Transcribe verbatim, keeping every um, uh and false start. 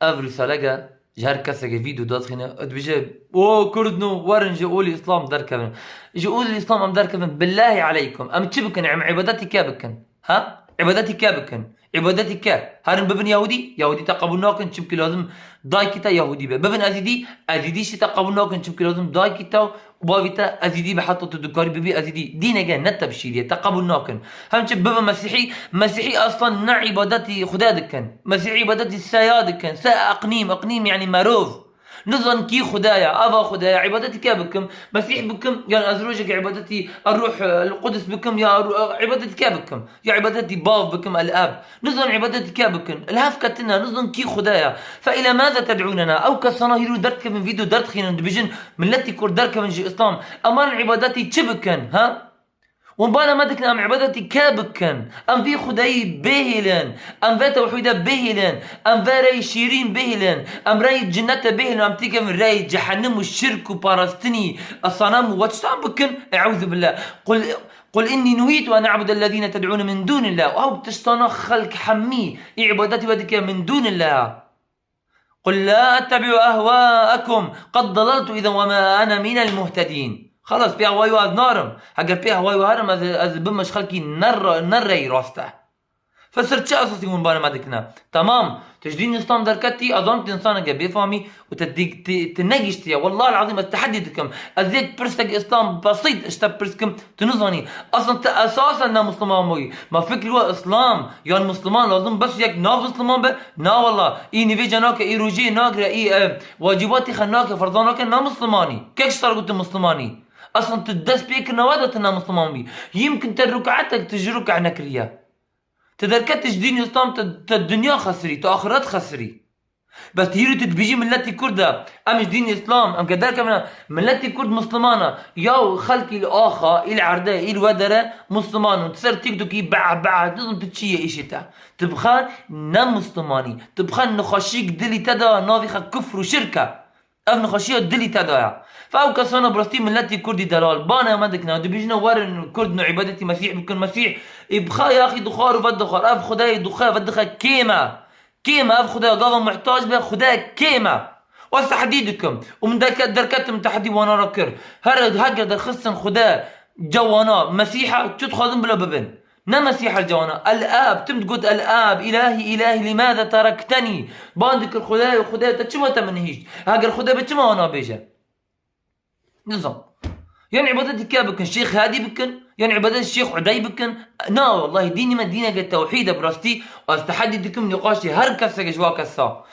Ev risalege ji her keseke vîdeo dadixîne, dibêje, "O Kurd no, werin ji olî Îslam derkevin." Ji olî Îslam em derkevin, billahî aleykum. Em çi bikin? Em îbadetî ke bikin? Ha? Îbadetî ke bikin? Îbadetî ke? Herin bibin Yahudî? Yahudî te qebûl nakin, çimkî lazim dayikî te Yahudî be. Bibin Ezîdî? Ezîdî jî te qebûl nakin, çimkî lazim dayikî te û bavî te Ezîdî be, heta tu dikarî bibî Ezîdî. Dîneke ne tebşîrî ye, te qebûl nakin. Hem çi bibe Mesîhî, Mesîhî aslan ne îbadetî Xwedê dikin. Mesîhî îbadetî seya dikin. Se eqnîm, eqnîm yanî merov. Nizan kî Xwedê ye, ava Xwedê ye, îbadetî ke bikim? Mesîh bikim, yan ez rojek îbadetî Ruh el Qudus bikim, ya Ru-, îbadetî ke bikim? Ya îbadetî bav bikim, el-Ab. Nizan îbadetî ke bikin? Li hev ketine, nizan kî Xwedê ye. Fe île maze ted'ûnena? Ew kesana hîro derdikevin, vîdeo derdixînin, dibêjin, miletî Kurd derkevin ji Îslam. Em werin îbadetî çi bikin, ha? Û bana me dikin, em îbadetî ke bikin? Em vî Xwedayî bihêlin. Em vê tewhîde bihêlin. Em vê reyî şîrîn bihêlin. Em reyî cinnete bihêlin. Em têkevin reyî cehennem û şirk û parastinî, esanam û weçtan bikin. Eûzubillah. Qul, qul innî nuhîtu en a'budellezîne ted'ûne min dûnillah. Ew tiştana xelk hemî îbadetî we dike min dûnillah. قل لا أتبع أهواءكم قد ضللت إذا وما أنا من المهتدين. Xelas, pê hewayê we ez narim. Heger pê hewayê we herim, ez, ez bim ji xelkî ne re-, ne rey rast e. Fesir çi esasî hûn bana me dikine? Temam, tu ji dîn Îslam derketî, ez zanim tu însaneke bêfamî û te dî-, ti, ti negiştiye. Wellahil azîm ez teheddî dikim. Ez yek pirsek Îslam besît ji te pirs kim, tu nizanî. Aslan te esasen ne Musliman bûyî. Ma fikir we Îslam yan Musliman lazim bes yek nav Musliman be? Na wella. Î nivêca nake, î rojiyê nagire, î, e, wacîbatî xwe nake, ferza nake, na Muslimanî. Kek ji te re gotin Muslimanî? Aslan tu dest pê kirine we de tu ne Musliman bî. Yimkin te ruk'etek tu ji ruk'e nekiriye. Tu derketî ji dîn Îslam, tu, tu dinya xesirî, tu axiret xesirî. Bes hîrî tu dibêjî miletî Kurd e. Em ji dîn Îslam, em ke derkevine, miletî Kurd Musliman e. Yaw xelkî li axa, î li erdê, î li we dere Musliman in. Ser TikTokî be be, nizim tu çi ye îşê te. Tu bi xwe ne Muslimanî. Tu bi xwe nixweşiyek dilî te de navê xwe kufr û şirk e. Ev nixweşiya dilî te de ye. Fe ew kesana bi rastî miletî Kurdî delal. Bana me dikine, dibêjine werin Kurd no îbadetî Mesîh bikin, Mesîh. Ê bi xwe yaxî dixwar û vedixwar. Ev Xwedayê dixwe, vedixe kêm e. Kêm e ev Xwedaya, gava muhtac be, Xwedaya kêm e. Û ez tehdî dikim. Û min derke-, derketim tehdî wana re kir. Her, heger derxistin Xwede cewana, Mesîha, çi dixwazin bila bibin. Ne Mesîha cewana. El-Ab, tim digot El-Ab, îlahî, îlahî, lîmâze terektenî? Ban dikir Xwedaya, Xwedaya te çima te min hîşt? Heger Xwede be çima wana bêje? Nizam. Yan îbadetî ke bikin, Şêx Hadî bikin, yan îbadet Şêx Udey bikin. Na, wellahî dînê me dîneke tewhîd e bi rastî. Ez teheddî dikim nîqaşê her keseke ji wa kesa.